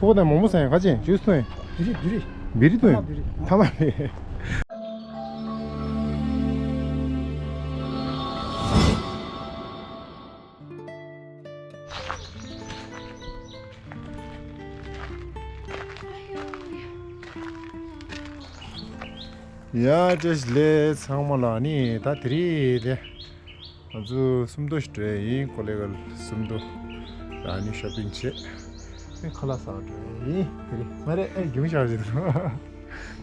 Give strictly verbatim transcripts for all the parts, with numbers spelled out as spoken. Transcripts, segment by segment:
ཨོ་ད་མོག་མོག་ཟ་ཡང་ག་ཅན་ཇུས་འཐུང་ཡིན། བི་རི་བི་རི། བི་རི་འཐུང་ཡིན། ཐ་མག་བི་རི། ཐ་མག་བི་རི། ཡ་བཀྲ་ཤིས་བདེ་ལེགས་ཚང་མ་ལ། ནི་ད་དེ་རིང་དེ། ང་ཚོ་སུམ་མདོ་ཞིག་འགྲོ་ཡ་ཡིན། ཀོ་ལེ་གལ་སུམ་མདོ་ལ་ནི་ཤོ་པིང་བྱེད། ཨེ་ཁ་ལག་ཟ་བར་འགྲོ་ཡ་ཡིན། དེ་རིང་མ་རེད། ཨེ་རྒྱུན་ཞག་ཅིག་འདུག་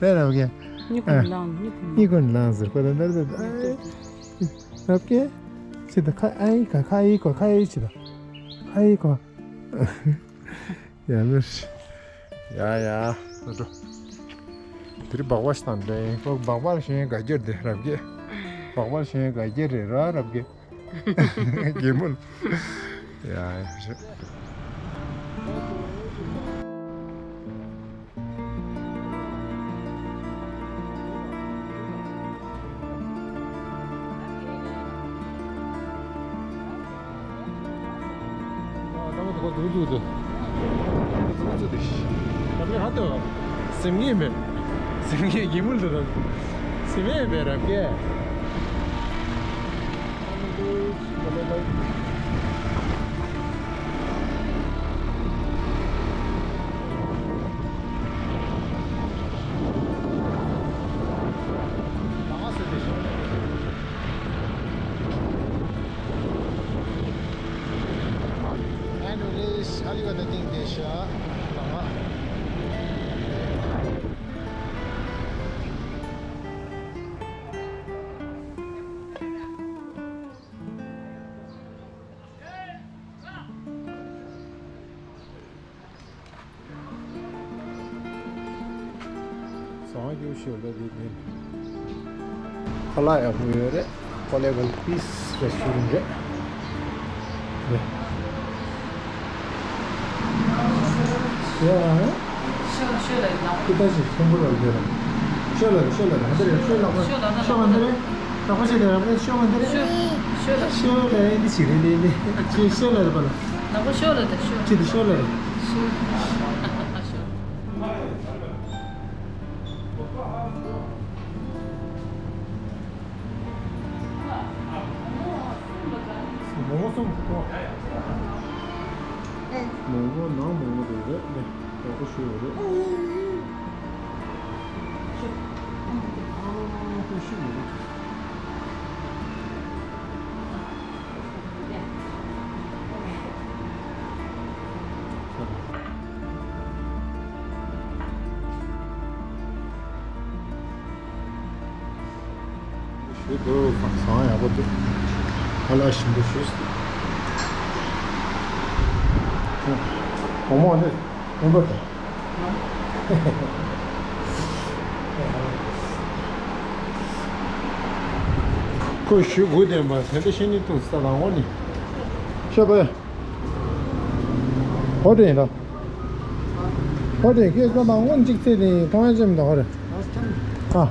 དེ་རབ་རྒན། གཉིད་ཁུག་ལངས། གཉིད་ཁུག་གཉིད་ཁུག་ལངས་ཟེར་པ་དང་འདར་འདར། ཨེ་རབ་རྒན། ཅི་ད་ཁ་ཨེ་ཁ་ཁ་ཨེ་ཁོ་ཁ་ཨེ་ཅི་ད་ཁ་ཨེ་ཁོ། ཡ་ལོས། ཡ་ཡ། ལོ་འགྲོ། དེ་རིང་སྦག་སྦག་ཞིག་དང་འདྲ་ཡིན། ཁོ་སྦག་སྦག་ཞིག་ག་རྒྱ་རེད་རབ་རྒན། སྦག་སྦག་ཞིག་ག་རྒྱ་རེད་ར་རབ་རྒན། རྒན་མོ། ཡ་ཡ། སེམས་ངེས་མེད། སེམས་ངེས་ཀྱི་མུལ་དུ་དང་། སེམས་ངེས་མེད་རབ་རྒན། Anyways, ཨ་ལི་བ་ད་ཏིང་དེ་ཤ་ལ། ཟ་ཁང་སྐྱིད་པོ་ཞིག་ཡོད་རེད་དེ། ཁ་ལག་ཡག་པོ་ཡོད་རེད། ཀོ་ལེ་གལ་པིས་རེ་སི་ཊོ་རན་རེད། རེད། ཡ། ཤོད་ཤོད་ལ་ཡིན་ན། ཀི་ད་ཞིག་ཁོང་ཁུ་ལ་ཡོད་རེད། ཤོད་ལ་རེད། ཤོད་ལ་རེད། ཧ་འདི་རེད། ཤོད་ལ་ཁོ་ཤོད་ལ་ན་ཤོད་ལ་འདི་རེད། ལ་ཁོ་ཤོད་ལ་རེད། ཤོད་ལ་འདི་རེད། ཤོད་ཤོད་ལ། ཤོད་ལ་ཡིན་འདི་ཞིག་རེད། ལེ་ལེ། ཤོད་ཤོད་ལ་རེད་པ་ལ། ལ་ཁོ་ཤོད་ལ་དེ་ཤོད། ཅི་དེ་ཤོད་ལ་རེད། མོག་མོག་གསུམ་གོ། མོག་མོག་ནང་མོག་མོག་དེ་རེད་ནས་ཡག་པོ་ཞུ་ཡོད་རེད། ཨ་ཁོ་ཤུ་ཡོད་རེད། ཞུ་འདུག་ཟ་ཡག་པོ་འདུག་ཧ་ལས་ཞིམ་པོ་ཞུས་སོང་། འོ་མ་འདི་འོ་མ་དང་། ཁོས་ཞུ་དགོས་བསྟན་པ་ཟེར་འདི་ཤེས་ནི་ཐུག་ས་དང་འོ་ནི། ཤོད་པས། ཧོ་དེ་ཡིན་ད། ཧོ་དེ་ཁྱེད་ཚོ་དང་སྔོན་གཅིག་ཚེ་དེ་ཐང་ཅམ་དང་ཧོ་རེ། ཨ།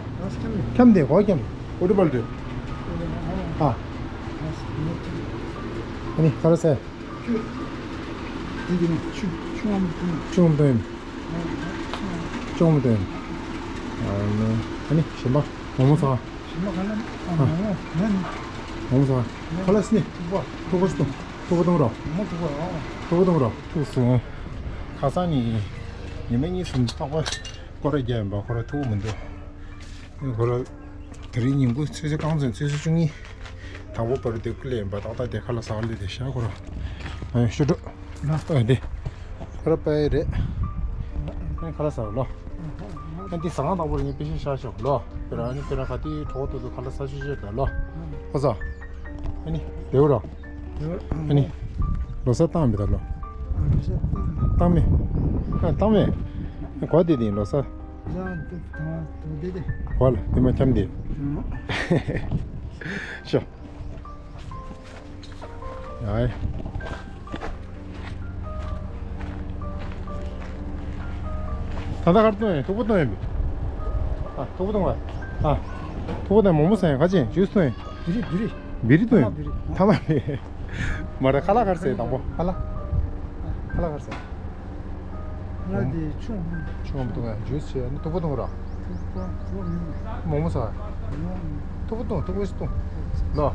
ཁྱམ་དེ་ཧོ་ཁྱམ། ཨོ་ཏི་པལ་དེ། ཨ། ཨ་ནི་ག་རེ་ཟེར། ཆུ་ཆུ་ཆུ་ཆུ་ཆུ་ཆུ་ཆུ། ཨ་ནི་ཨ་ནི་ཞིམ་པ་མོག་མོག་ཚ། ཞིམ་པ་ག་ལ་ཨ་མོག་མོག་ནི། མོག་མོག་ཚ། ཁ་ལ་སི་ནི། ཐུག་པ། ཐུག་པ་ཞིག་ཐུག་ཐུག་པ་གཏོང་རོགས། མོག་མོག་ཐུག་པ་ཨ། ཐུག་པ་གཏོང་རོགས། ཐུག་སོང་། ཁ་སང་ནི་ཉི་མ་གཉིས་གསུམ་ཐོག་པ་སྐོར་ར་རྒྱག་ཡིན་པ་ཁོ་ར་ཐུག་པ་མི་འདུག་ཁོ་ར་དེ་རིང་ཉིན་གུང་ཆུ་ཚོད་རྐང་ཚོད་ཆུ་ཚོད་བཅུ་གཉིས། དང་པོ་པར་དེ་ཀུ་ལེ་ཡིན་པ་ཏག་ཏག་དེ་ཁ་ལག་ཟ་ལེ་དེ་ཤ་ཁོ་ར། ཨ་ཡ་ཤོ་འགྲོ། ཨ་དེ། ཁོ་ར་པའི་རེད། ཨ་ཁ་ལག་ཟ་ལོ། ཨ་འདི་ཟ་ཁང་དང་པོ་རེད། ངས་པེ་ཤིང་ཤ་ཤོག་ལོ། དེ་ར་ཨ་ནི་དེ་ར་ག་དེ་གྲོགས་དེ་ཚོ་ཁ་ལག་ཟ་ཤོག་ཤོག་ད་ལོ། ཁོ་ཚོ། ཨ་ནི་དེ་བོ་ར། ཨ་ནི་ལོ་གསར་བཏང་མེད་ད་ལོ། བཏང་མེད། ཨ་བཏང་མེད། གོ་དེ་དེ་ལོ་གསར། ཡང་དེ་དང་དེ་དེ། གོ་ལ་དེ་མ་འཁྱམ་དེ། ཤོ། ཡ། ད་ལྟ་གར་གཏོང་ཡིན། ཐུག་པ་གཏོང་ཡིན་པས། ཨ་ཐུག་པ་གཏོང་བ། ཨ་ཐུག་པ་དང་མོག་མོག་ཟ་ཡིན། ག་ཅན་ཇུས་གཏོང་ཡིན། བི་རི་བི་རི། བི་རི་གཏོང་ཡིན། བི་རི། ཐ་མག་བི་རི། མ་རེད། ཁ་ལག་ག་རེ་ཟེར་དང་པོ་ཁ་ལག་ཁ་ལག་ག་རེ་ཟེར། ང་དེ་ཆུང་ཆུང་ངམ་བཏུང་ཡ། ཇུས་བྱས་ནི་ཐུག་པ་བཏུང་ར། ཐུག་པ་ཐུག་པ་མིན། མོག་མོག་ཟ། མོག་མོག་མིན། ཐུག་པ་བཏུང་། ཐུག་པ་ཞིག་བཏུང་། ལོ།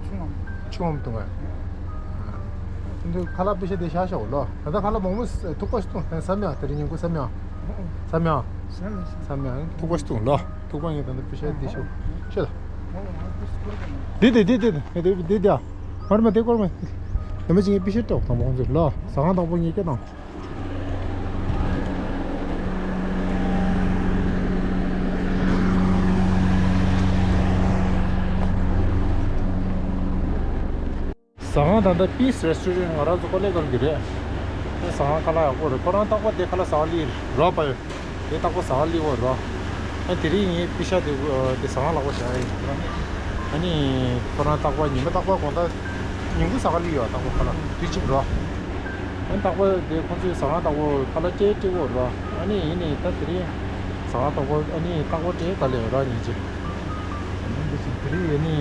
ཆུང་ངམ། ཆུང་ངམ་བཏུང་ཡ། འདི་ཁ་ལག་པེ་ཤ་དེ་བཞག་ཤོག་ལོ། ད་ལྟ་ཁ་ལག་མོག་མོག་ཐུག་པ་ཞིག་བཏུང་། ཟ་མི་ཡ། དེ་རིང་ཉིན་གུང་ཟ་མི་ཡ། ཟ་མི་ཡ། ཟ་མི་ཟ། ཟ་མི་ཡ། ཐུག་པ་ཞིག་བཏུང་ལོ། ཐུག་པ་ངས་ད་ལྟ་པེ་ཤ་དེ་ཤོག་ཤོད་ད། འདི་དེ་འདི་འདི་འདི་འདི་འདི་འདི་འདི། མར་མ་དེ་སྐོར་མ། དེ་མ་ཅིག་ངས་པེ་ཤ་སྤྲད་དང་པོ་ཁོང་ཚོས་ལོ། ཟ་ཁང་དང་པོ་ངས་སྐད་དང་། ཟ་ཁང་ད་ལྟ་Peace Restaurant ང་རང་ཚོ་ཀོ་ལེ་གལ་གྱི་རེད། ཟ་ཁང་ཁ་ལག་ཡག་པོ་རེད། ཁོ་རང་རྟག་པར་དེ་ཁ་ལག་ཟ་ག་སླེབས་རོགས་པ་ཡོད། དེ་རྟག་པར་ཟ་ག་སླེབས་ཡོད་རོགས། ཨ་དེ་རིང་ངས་པེ་ཤ་དེ་དེ་ཟ་ཁང་ལག་པ་བཞག་ཡིན། ཨ་ནི་ཁོ་རང་རྟག་པར་ཉི་མ་རྟག་པར་དགོང་དག་ཉིན་གུང་ཟ་ག་སླེབས་ཡོད། རྟག་པར་ཁ་ལག་དུས་གཅིག་རོགས། ཨ་རྟག་པར་དེ་ཁོང་ཚོའི་ཟ་ཁང་རྟག་པར་ཁ་ལག་སྤྲད་སྤྲད་ཡོད་རོགས། ཨ་ནི་ཡིན་ནའི་ད་དེ་རིང་ཟ་ཁང་རྟག་པར་ཨ་ནི་རྟག་པར་སྤྲད་ག་སླེབས་ཡོད་རོགས་ཉིན་གཅིག་འདི་ཅིག་དེ་རིང་ཡ་ནི་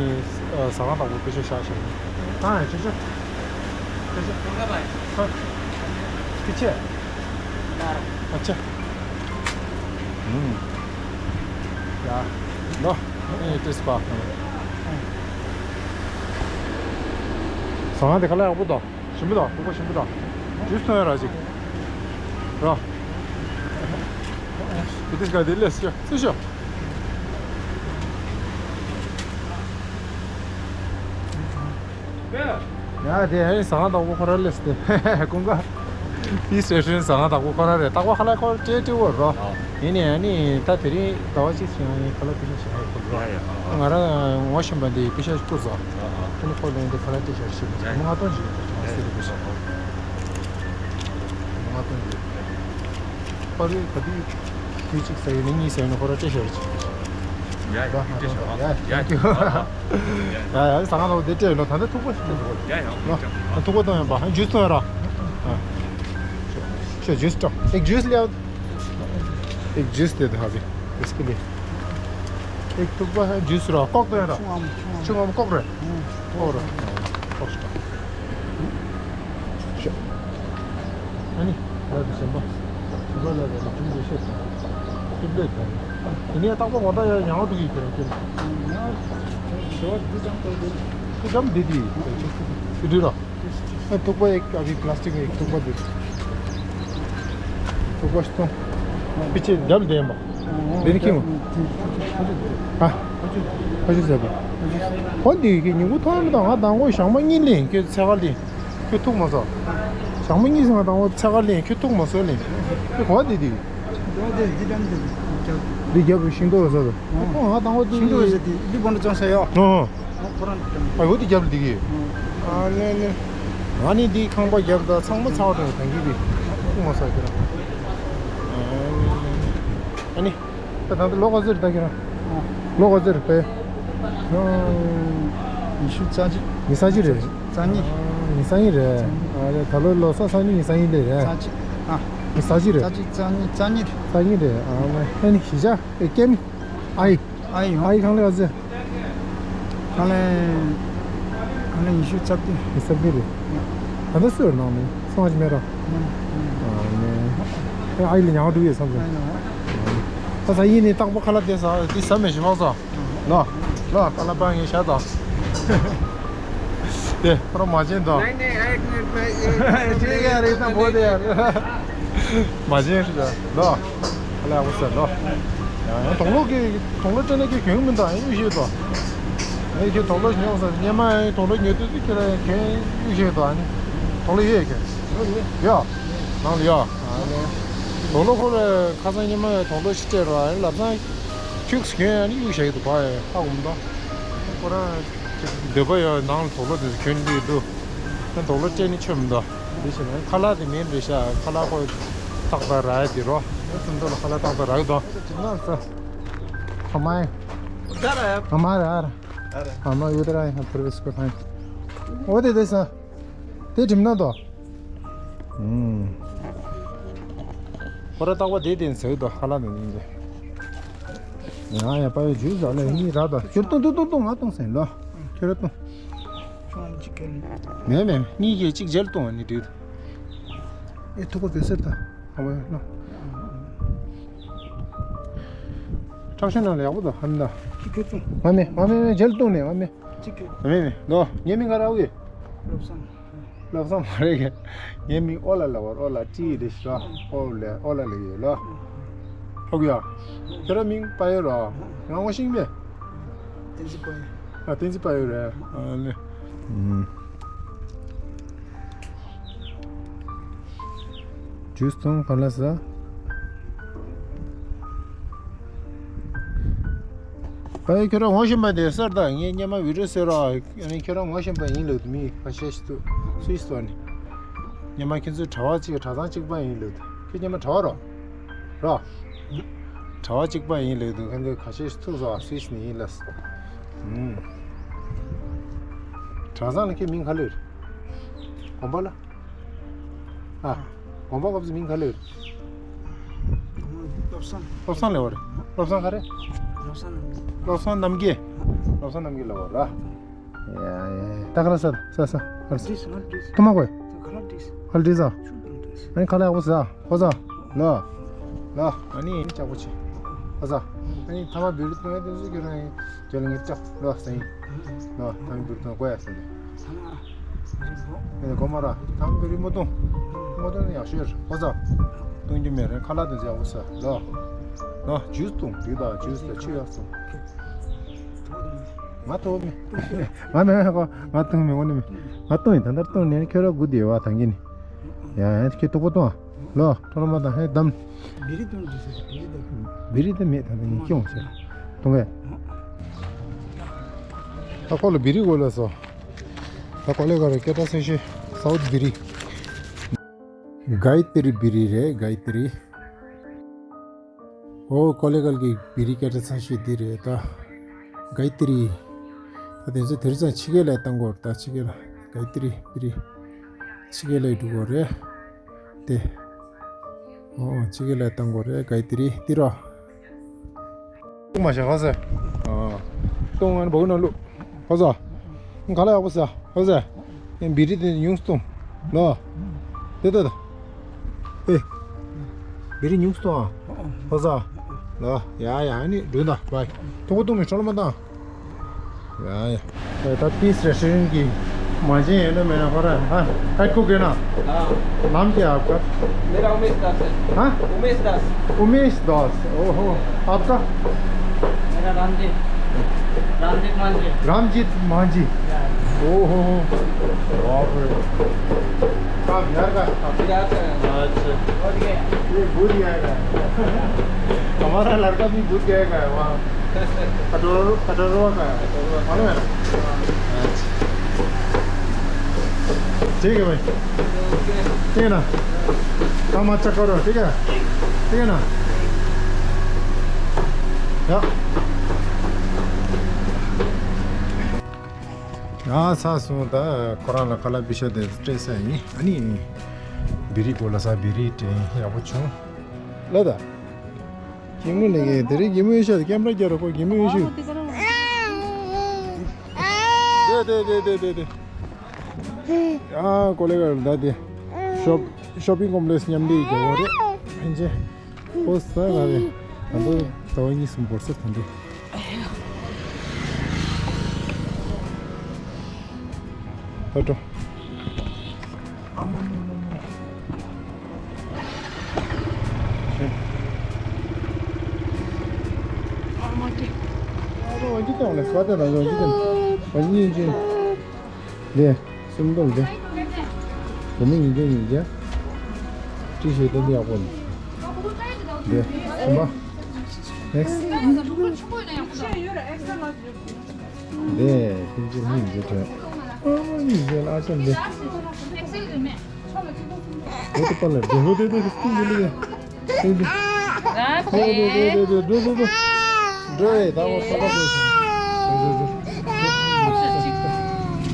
ཟ་ཁང་དང་པོ་པེ་ཤ་བཞག་བཞག་ནི། ཨ་ཅེ་ཅེ། ཅེ་ཅེ། ཨ་ཅེ། ཨ་ཅེ། ཨུམ། ཡ། ལོ། ཨེ་ཏིས་པ། ཟ་ཁང་དེ་ཁ་ལག་ཡག་པོ་འདུག་ཞིམ་པོ་དང་ཐུག་པ་ཞིམ་པོ་དང་། ཇུས་འཐུང་ཡ་ར་ཅིག་ར། ཏིས་ག་དེ་ལས་ཤོ་སུ་ཤོ། ཡ་དེ་ཨ་ནི་ཟ་ཁང་དང་པོ་ཁོ་ར་སླེབས་ཏེ་ཀུན་དགའ། Peace Restaurant ཟ་ཁང་དང་པོ་ཁོ་ར་རེད། རྟག་པར་ཁ་ལག་ཁོ་སྤྲད་སྤྲད་ཡོད་རོ། ཡིན་ནའི་ཨ་ནི་ད་དེ་རིང་ཟླ་བ་གཅིག་ཕྱིན་ཨ་ནི་ཁ་ལག་པེ་ཤ་བཞག་ཡོད་ཁོ་རོ། ཡ་ཡ། ང་རང་ངོ་ཤེས་པ་འདི་པེ་ཤ་བསྐུར་སོང་། ཨ་ནི་ཁོ་ལ་འདི་ཁ་ལག་སྤྲད་བཞག་ཞིག་ཡ་ཡ། ལྔ་སྟོང་ཞིག་ཡོད་ཙང་ཟེར་དུས་པེ་ཤ་ལྔ་སྟོང་ཞིག་ཡོད། ཁོ་རེ་ག་དུས་དུས་གཅིག་ཟ་ཡོད་ནི་གཉིས་ཟ་ཡོད་ནི་ཁོ་ར་སྤྲད་ཤོར་ཅིག་ཡ་ཡ། ཡ་ཡ། ཡ་ཡ། ཟ་ཁང་ལ་དེ་སྤྲད་ཡོད་ལོ། ད་ནི་ཐུག་པ་ཞིག་སྤྲད་ཡོད་ལོ། ཐུག་པ་གཏོང་ཡོད་པ། ཇུས་གཏོང་ཡོད་ར། ཤོ་ཇུས་སྤྲོ། ཨེག་ཇུས་ལེ། ཨེག་ཇུས་དེ་དུ་ཧ་བི་བིས་ཀི་ལེ། ཨེག་ཐུག་པ་ཇུས་ར། ཀོག་གཏོང་ཡོད་ར། ཆུང་ངམ་ཆུང་ངམ་ཀོག་རེད། ཀོག་ར། ཀོག་ཞིག་ཤོ། ཨ་ནི། ཡར་དུ་ཞེན་པ། ཞེན་པ་ལ་རེ་ལ་ཁྱིམ་དུ་ཤེས་དང་། ཏིབ་ལེ་དང་། དེ་ནས་རྟག་པར་ངོ་ད་ཡར་ཡང་འགྲོ་གི་ཡོད་ཀྱི་རེད་ཀྱི། ཡང་ཞེ་བ་འདི་ཙམ་ལྟ་དེ། འདི་ཙམ་འདི་དེ། འདི་འདྲ་ར། ཨ་ཐུག་པ་ཡེ་ཨ་བི་པ་ལ་སི་ཊིག་ཡེ་ཐུག་པ་འདི། ཐུག་པ་ཞིག་གཏོང་། པི་ཆེ་རྒྱབ་ལ་བསྡད་ཡིན་པ། འདི་ནི་ཁྱིམ། ཨ། ཕ་ཆུ་ཟེར་པ། ཨོ་འདི་གི་ཉིན་གུང་ཐོག་མ་དང་ང་དང་པོ་ཞག་མ་གཉིས་ལེན་ཁྱོད་ཚེ་ག་ལེན། ཁྱོད་ཐུག་མ་སོང་། ཞག་མ་གཉིས་ང་དང་པོ་ཚེ་ག་ལེན། ཁྱོད་ཐུག་མ་སོང་ལེན། ཁྱོད་གོ་བ་འདི་འདི། འདི་རྒྱབ་རུ་ཤིང་ཏོག་ཟ་ཟ། ཁོ་ང་དང་པོ་འདི། ཤིང་ཏོག་ཟ་འདི་འདི་བོ་འདྲ་ཅང་ཟ་ཡོད། ཨོ། ཁོ་རང་འདི་ཀྱང་། ཨ་འོ་འདི་རྒྱབ་ལ་འདི་གི། ཨ་ནེ་ནེ། ང་ནི་འདི་ཁང་པ་རྒྱབ་ད་ཚང་མ་ཚ་བ་དང་གང་གི་འདི། ཐུག་མ་སོང་ཁྱོད་རང་། ཨ་ནི། ད་ད་ལྟ་ལོ་ག་ཚོད་རེད་ད་ཁྱོད་རང་། ལོ་ག་ཚོད་རེད་པས། ཉི་ཤུ་རྩ་གཅིག་ཉི་ཤུ་རྩ་གཅིག་རེད། རྩ་གཉིས། ཉི་ཤུ་རྩ་གཉིས་རེད། ཨ་རེད། ད་ལོ་ལོ་གསར་སང་ཉིན་ཉི་ཤུ་རྩ་གཉིས་ལས་རེད། རྩ་གཅིག་ཨ། ཉི་ཤུ་རྩ་གཅིག་རེད། རྩ་གཅིག་རྩ་གཉིས་རྩ་གཉིས་རེད། རྩ་གཉིས་རེད། ཨ་མ་ཨ་ནི་གཞིས་ཆགས་ཨེ་ཀེམ་ཨའི། ཨའི་ཡོང་། ཨའི་ཁང་ལས་ག་ཚོད། ཁང་ལས། ཁང་ལས་ཉི་ཤུ་རྩ་བདུན། ཉི་ཤུ་རྩ་བདུན་རེད། ད་ལྟ་སུ་ཡོད་ནང་མི་སོང་བ་ཅི་མེད་ར། ཨ་ནི། ཨ་ཡི་ལ་ཉང་འགྲོ་ཡོད་བསམ་སོང་། ཨ་ཡོང་། ད་ས་ཡིན་ནི་རྟག་པར་ཁ་ལག་དེ་ཟ་དེ་ཟ་མེད་ཞུ་མ་སོང་། ལོ། ལོ་ཁ་ལག་པང་ངས་བཞག་དང་། དེ་ཁོ་ར་མ་བྱེད་དང་། ཅི་ཡ་རེད་དང་པོ་དེ་ཡ་རེད། མ་བྱེད་ཞུ་ད་ལོ། ཨ་ལས་ཨ་བོ་ཟེར་ལོ། ཡང་དོག་ལོ་གི་དོག་ལོ་སྤྲད་ན་ཁྱོད་གྱོན་མི་འདུག་ཨ་ཡུ་ཤེས་དོ། ངས་ཁྱོད་དོག་ལོ་ཉོ་ཟེར་སྙེ་མ་ཡང་དོག་ལོ་ཉོ་དུས་སུ་ཁྱོད་རང་གྱོན་ཡུ་ཤེས་དོ། ཨ་ནི་དོག་ལོ་ཡོད་ཁྱོད། ཡོད། ནང་ལ་ཡོད། ཨ་ནི་དོག་ལོ་ཁོ་ལ་ཁ་སང་སྙེ་མ་ཡང་དོག་ལོ་ཞིག་སྤྲད་རོགས། ཨ་ནི་ལབ་སང་ཁྱོད་ཀྱིས་གྱོན་ཨ་ནི་ཡུ་ཤེས་དོ་བ་ཡ་ཧ་གོ་མི་འདུག་ཁོ་རང་འདོད་པ་ཡོད་ནང་ལ་དོག་ལོ་དེ་ཚོ་གྱོན་འདི་འདུག་ཨ་ནི་དོག་ལོ་སྤྲད་ནི་ཆོད་མི་འདུག་འདི་བྱས་ན་ཁ་ལག་དེ་མིན་རེད་ཤག་ཁ་ལག་ཁོ་ཏག་ཏག་རག་ཡ་དེ་རོ། ཨ་ཙི་འདོད་ལ་ཁ་ལག་ཏག་ཏག་རག་གི་འདུག་ཨ་ཙི་ན་ས། ཨ་མ་ཡ། ཨ་མ་ར་ཨ་ར། ཨ་མ་ཡོད་ར་ཡ་ཕུར་བིས་ཀོ་ཧན། འོ་དེ་དེ་ས། དེ་གྲིམ་ན་དོ། ཨུམ། ཁོ་ར་ཏག་པ་དེ་དེ་ཟེར་དོ་ཁ་ལག་ནི་ཡིན་ཏེ། ཡ་ཡ་པ་ཡོད་ཇུས་ཟ་ལ་ཡིན་ར་དོ། ཁྱོད་ཏུང་ཏུང་ཏུང་ཏུང་ང་ཏུང་ཟེར་ལོ། ཁྱོད་ར་ཏུང་། མེད་མེད་གཉིས་ཀྱིས་གཅིག་རྗེས་ལ་ཏུང་བ་ནི་དུས། ཨེ་ཐུག་པ་བེ་སེར་ད། ཨ་མ་ལ། ཁྲག་ཤེད་ནང་ལ་ཡག་པོ་འདུག་ཧམ་ད། ཅི་ཁྱོད་ཚོ། ང་མེ་ང་མེ་མེ་ཇེལ་བཏུང་ནས་ང་མེ། ཅི་ཁྱོད། ང་མེ་མེ་ལོ། ངའི་མིང་ག་རེ་ཨུ་ཡེ། བློ་བཟང་། བློ་བཟང་མ་རེད་གི། ངའི་མིང་ཨོ་ལ་ལ་བར་ཨོ་ལ་ཀྲི་རེད་ཤག་ཨོ་ལ་ཨོ་ལ་ལ་ཡོད་ལོ། ཧོ་གི་ཡ། ཁྱོད་རང་མིང་པ་ཡོད་རོ། ང་ངོ་ཤེས་མེད། བསྟན་འཛིན་པ་ཡོད། ཨ་བསྟན་འཛིན་པ་ཡོད་རེད། ཨ་ལེ། ཨུམ། ཇུས་འཐུང་ག་ལ་ཟ། ཨ་ཁྱོད་རང་ངོ་ཤེས་པ་དེ་ཟེར་ད། ངས་སྔོན་མ་བི་ཌིའོ་བཟོས་ར། ཨ་ནི་ཁྱོད་རང་ངོ་ཤེས་པ་ཡིན་ལབ་འདུག་མི་ཁ་ཤས་ཤིག་འདུག་སུད་སི་ནས། སྔོན་མ་ཁྱེད་ཚོའི་གྲྭ་པ་གཅིག་གྲྭ་ཚང་གཅིག་པ་ཡིན་ལབ་འདུག་ཁྱེད་སྔོན་མ་གྲྭ་པ་རོ། རོ། གྲྭ་པ་གཅིག་པ་ཡིན་ལབ་འདུག་ཁྱེད་ཚོ་ཁ་ཤས་ཤིག་ཐུག་སོང་། སུད་སི་ནས་ཡིན་ལབ། ཨུམ། གྲྭ་ཚང་ལ་ཁྱེད་མིང་ག་ལབ་རེད། དགོན་པ་ལ། ཨ། དགོན་པ་སྐབས་སུ་མིང་ག་ལབ་རེད། བློ་བཟང་། བློ་བཟང་ལབ་པ་རེད། བློ་བཟང་ག་རེ། བློ་བཟང་རྣམ་རྒྱལ། བློ་བཟང་རྣམ་རྒྱལ། བློ་བཟང་རྣམ་རྒྱལ་ལབ་པ་ར། ཡ་ཡ་ཡ། ད་ག་རེ་ཟ་ཟ་ཟ། ག་རེ་ཟ། ཏིས་ང་ཏིས། ཐུ་མ་གོས། ད་ག་རེ་ཏིས། ག་རེ་ཏིས་ཟ། ཆུ་དང་ཏིས། ཨ་ནི་ཁ་ལག་ཡག་པོ་ཟ། ཧོ་ཟ། ལོ། ལོ། ཨ་ནི་ཅག་པོ་ཆེ། ཧོ་ཟ། ཨ་ནི་ཐ་མ་བི་རི་ཏུ་ཡ་ཏུ་ཟི་ཁྱོད་རང་ཡིན། ཁྱོད་ལ་ངེད་ཅག་ལོ་ཟ་ཡིན། ལོ། ཐ་མ་བི་རི་ཏུ་གོ་ཡ་ཟ་ནི། ཐ་མ། ཨེ་གོ་མ་ར། ཐང་པེ་རི་མོ་ཏོང་། མོ་ཏོང་ནི་ཡག་ཤོས་རེད། ཧོ་ཟ། ཏོང་རྒྱུ་མེད་རེད། ཁ་ལག་དེ་ཚོ་ཡག་པོ་ཟ་ལོ། ལོ། ཇུས་ཏོང་། དེ་དང་ཇུས་དང་ཆུ་ཡག་སོང་། ང་ཐོབ་མེད། ང་མེད་ཁོ། ང་ཐོབ་མེད། ཁོ་ནི་མེད། ང་ཏོང་ཡིན། ད་ལྟར་ཏོང་ནས་ཁྱོད་ར་སྒུག་བསྡད་ཡོད་བ། ཐང་གི་ནི། ཡ་ཡ་ཁྱོད་ཐུག་པོ་ཏོང་། ལོ། ཁྲོ་ལོ་མ་དང་ཧེ་དམ། བི་རི་ཏོང་དུས་སུ་བི་རི་ཏོང་། བི་རི་དེ་མེད། ད་ནི་སྐྱོང་ཟེར། ཏོང་གས། ད་ཁོ་ལ་བི་རི་གོ་ལ་སོ། ད་ཀོ་ལེ་གལ་གྱི་སྐད་གྲགས་ཆེ་ཤོས་སའུཐ་བི་རི། གའི་ཏི་རི་བི་རི་རེད། གའི་ཏི་རི། ཨོ་ཀོ་ལེ་གལ་གྱི་བི་རི་སྐད་གྲགས་ཆེ་ཤོས་འདི་རེད་ད། གའི་ཏི་རི། ད་དེ་ཚོ་དེ་རིང་ཕྱི་རྒྱལ་ལ་བཏང་གོ་ད། ཕྱི་རྒྱལ་ལ་གའི་ཏི་རི་བི་རི། ཕྱི་རྒྱལ་ལ་འགྲོ་གོ་རེད། དེ། ཨོ་ཕྱི་རྒྱལ་ལ་བཏང་གོ་རེད། གའི་ཏི་རི་འདི་རོ། ཏུང་མ་ཤ་ཧ་ཟེ། ཨ། ཏུང་ཨན་བོག་ན་ལུ། ཧ་ཟ། ག་ལ་ཡག་པོ་ཟ། ཧ་ཟེ། ཡང་བི་རི་དེ་ཉུང་སྟོང་། ལོ། དེ་དེ་དེ། ཨེ། བི་རི་ཉུང་སྟོང་ཨ། ཧ་ཟ། ལོ། ཡ་ཡ་ཨ་ནི་འགྲོ་ད་བའི། ཐུག་པོ་ཏུང་མི་ཁྲོ་ལོ་མ་བཏང་། ཡ་ཡ། ད་ཏིས་རེ་སི་ཊོ་རན་གྱི་མ་བྱན་ཡོད་ན་མེད་ན་ཁོ་ར་ཧ་ཀ་ཀུ་གེ་ན། हाँ। नाम क्या है आपका? मेरा उमेश दास है। हाँ? उमेश दास। उमेश दास। ओहो। आपका? मेरा रामजीत। रामजीत मांझी। रामजीत मांझी। या। ओहो। बाप रे। कहाँ बिहार का? बिहार का है। अच्छा। और ये? ये बोध गया का है। हमारा लड़का भी बोध गया का है वहाँ। कटोर-, कटोरवा का है। मालूम है ना? अच्छा। ठीक है भाई। ठीक है ना? काम अच्छा करो, ठीक है? ठीक है ना? या। ཡ་ཚ་སོང་། ད་ཁོ་རང་ལ་ཁ་ལག་པི་ཤ་དེ་སྤྲད་ས་ཡིན། ཨ་ནི་བི་རི་གོ་ལ་ས་བི་རི་སྤྲད་ཡག་པོ་བྱུང་། ལ་ད། གད་མོ་ལེན་གི། དེ་རིང་གད་མོ་ཡོད་ཤག་ཀེམ་ར་རྒྱག་རོགས། ཁོ་གད་མོ་ཡོད་ཤག་དེ་དེ་དེ་དེ་དེ། ཨ་ཀོ་ལེ་གལ་ད་དེ། ཤོབ་ཤོ་པིང་ཀོམ་པ་ལེགས་མཉམ་འབྲེལ་གྱི་འོ་རེད། ཕན་ཆེ། ཨོ་ས་ར་རེད། ད་འདི་ཟླ་བ་གཉིས་གསུམ་འགོར་ས་ད་འདི། ད་འགྲོ། ལས་སུམ་སྟོང་ལས། དེ་ནས་ཉིས་བརྒྱ་ཉིས་བརྒྱ། ཏི་ཤར་ཊི་འདི་ཡག་པོ་ནི། ལས་གསུམ་པ། ནེགསི། ལས་ཕལ་ཆེར་གཉིས་བརྒྱ་དྲུག་ཨ་མ་གཉིས་བརྒྱ་ལ་ཨ་ཅག་ལས། འོ་དེ་པ་ལ་དེ་ཧོ་དེ་དེ་ཀུན་གྱི་ལས། ཨ་ཧོ་དེ་དེ་དེ་དེ་འགྲོ་འགྲོ་འགྲོ། འགྲོ་ཡེ་ད་འོ་ས་ད་འགྲོ་འགྲོ་འགྲོ།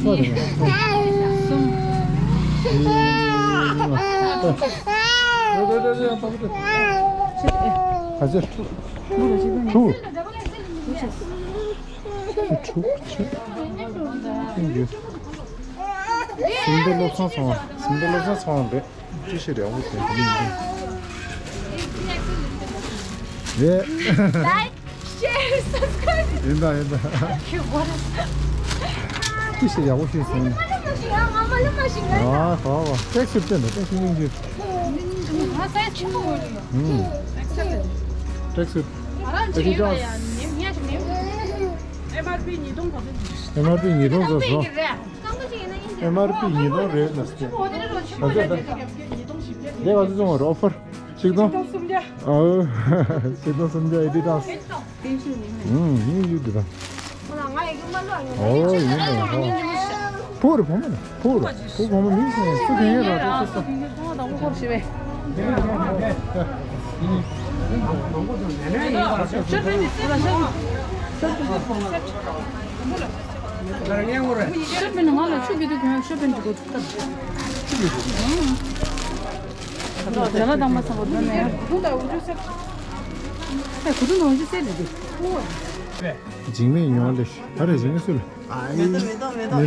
ག་ཚོད། དྲུག་དྲུག་ཆེ། སུམ་མདོ་བློ་བཟང་ཚང་། སུམ་མདོ་བློ་བཟང་ཚང་རེད། ཅི་ཞིག་རེད། འོ་དེ་དེ་ཡིན། རེད། Like, share, subscribe. ཡིན་ད་ཡིན་ད། ཁྱོད་གོ་རེད། ཅི་ཞིག་ཡག་པོ་ཞིག་སོང་། ང་མ་ལ་མ་ཞིག་ང་མ་ལ་མ་ཞིག་ང་། ཨ་གོ་གོ། tracksuit བསྟན་ད། tracksuit་སྙིང་རྗེ། ང་སའི་ཆེན་པོ་གོ་རེད། ཨུམ། tracksuit། ང་རང་ཅིག་ཡིན་ལ་ཡ་ཉེ་ཉེ་ཞིག་ཉེ། ཨེམ་ཨར་པི་ཉིས་སྟོང་གོ་ཚོད། ཨེམ་ཨར་པི་ཉིས་སྟོང་ཙམ་སོང་། ཨེམ་ཨར་པི་ཉིས་སྟོང་རེད་ན་ཟེར། ཨོ་དེ་རེད་རོ་ཆེན་པོ་རེད། དེ་ག་ཚོད་བཙོང་བ་རེད། ཨོ་ཕར་ཆིག་སྟོང་། ཆིག་སྟོང་སུམ་བརྒྱ། ཨོ་ཆིག་སྟོང་སུམ་བརྒྱ། ཨེ་ཌི་ཌཱ་སི། ཨུམ་ཡིན་ཡོད་དེ་དང་། ཨོ་ཡིན་ནམ་ཧོ། ཕུར་བུ་མོ་ནི་ཕུར་བུ་མོ་མིང་ཟེར་སུ་དེ་ཡོད་ར། དེ་སུ་སུ། ཤོད་པའི་ནང་ང་ལ་ཆུ་གི་དུས་གང་ཤོད་པའི་འཇུག་གོ་ཐུབ་ཐབས། ད་ལ་དང་མ་ཚང་བ་དོན་ནས། ཨ་གུ་དུ་ནང་ཞུ་སེ་ལི་དུ། འཇིགས་མེད་ཡོང་ལེ་ཤ། ད་རེ་འཇིགས་མེད་སུ་ལ། ཨ་ཡི། མེ་ཏོག་མེ་ཏོག་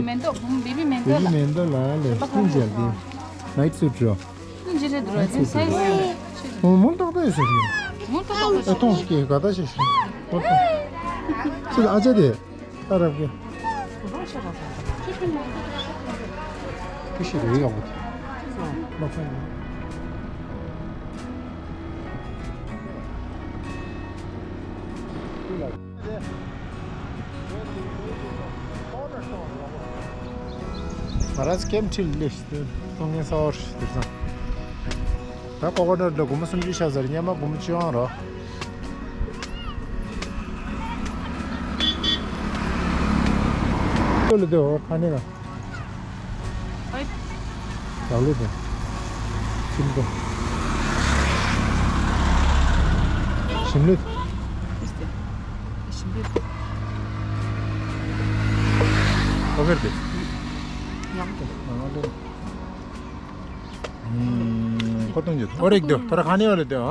མེ་ཏོག་ལ། བེ་བི། མེ་ཏོག་བེ་བི་མེ་ཏོག་ལ། བེ་བི་མེ་ཏོག་ལ་ལེ་ཤ་ཀུན་མཇལ་ཏེ། ནའིཊ་སུཊ་རོ། ཀུན་མཇལ་རེད་འདུག་ར། ཟེ་སའི་སི། ཨོ་མུལ་ཏོག་ཏོག་ཡོད་ས་རེད། མུལ་ཏོག་ཏོག་ཨ་ཏོང་ཞིག་གི་ག་ད་ཞིག་ཞིག་མུལ་ཏོག་ཅི་ལ་ཨ་ཅག་དེ། ཨ་རབ་གི། ཁུ་ཤི་རེ་ཡོང་གི། ལོག་སོང་། ང་རང་ཚོ་ཀེམ་ཁྲིད་ལས་གཏོང་མཁན་གསར་པ་རེད་དེང་སང་། ད་ཀོ་ཀོ་ནཊ་ལ་སྒོར་མོ་སུམ་ཅུ་ཆགས་ཟེར། སྔོན་མ་སྒོར་མོ་བཅོ་ལྔ་རོ། ལོ་ལོ་དེ་འོ་ཁ་ནས་ལ། ལ་ལོ་དེ། ཤིམ་ཏོ། ཤིམ་ལི། ཤིམ་ལི། ཨོ་ཁེ་རེད་དེ། ཡག་པོ་འདུག་ང་ལོ། ཁོ་གཏོང་རྒྱུ་ཨོ་རེད་འདུག་ད་ར་ཁ་ནས་ཨོ་རེད་འདུག་ཨ།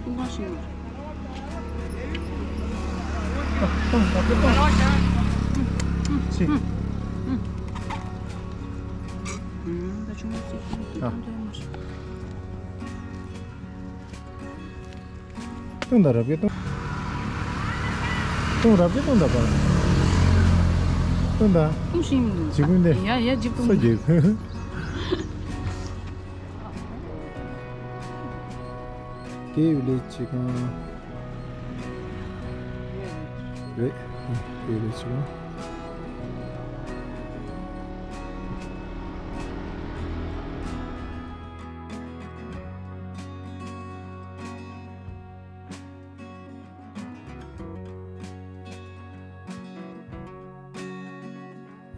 ཀུན་དགའ་ཞིག་ཡོད། ཨ། ད་ཆུང་མ་ཅིག་ཨ། ཏུང་ད་རབ་ཀྱི་ཏུང་། ཏུང་རབ་ཀྱི་ཏུང་ད་པ། ཏུང་ད། ཏུང་ཤིང་མི་འདུག་ཇི་ཀུན་དེ། ཡ་ཡ་ཇིབ་ཏུང་། སོ་རྒྱས་ཁུ། ཀེ་བི་ལེ་ཇི་ཁང་རེད། ཀེ་བི་ལེ་ཇི་ཁང་།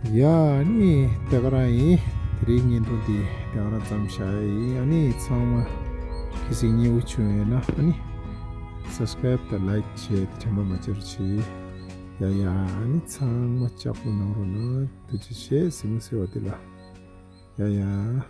ཡ་ནི་དེ་ག་རང་ཡིན། དེ་རིང་བརྙན་ཐུང་འདི་དེ་ག་རང་ཙམ་བཞག་ཡ་ཡིན། ཨ་ནི་ཚང་མ་གལ་སྲིད་མཉེས་པོ་བྱུང་ཡོད་ན་ཨ་ནི་སབ་སི་ཀ་རེབ་དང་ལའིཀ་བྱས་ཏེ་དྲན་པ་མ་བརྗེད་རོགས་བྱེད། ཡ་ཡ་ཨ་ནི་ཚང་མ་ལྕགས་པོ་གནང་རོགས་གནང་། ཐུགས་རྗེ་ཆེ། གཟིགས་མོ་བཟོས་པ་འདི་ལ་ཡ་ཡ།